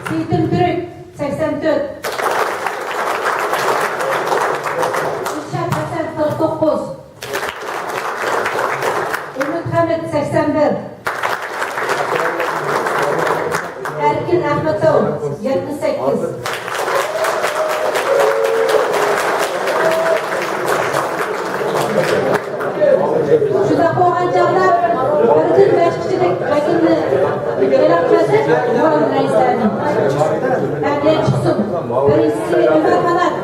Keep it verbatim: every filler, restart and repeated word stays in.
سېيىتىم تۈرك، سەكسەن تۆت. ئىلشات ھەسەن، قىرىق توققۇز. ئۈمىد خەمىت، سەكسەن بىر. ئەركىن ئەخمەتوۋ، يەتمىش سەككىز. شۇنداق بولغان چاغدا بىردىن بەش كىشىلىك ۋەكىلنى ئېلان قىلساق، مۇئاۋىن رەئىسلەرنى. ئەمدى چىقسۇن. بىرىنچىسى ئۆمەر خانات.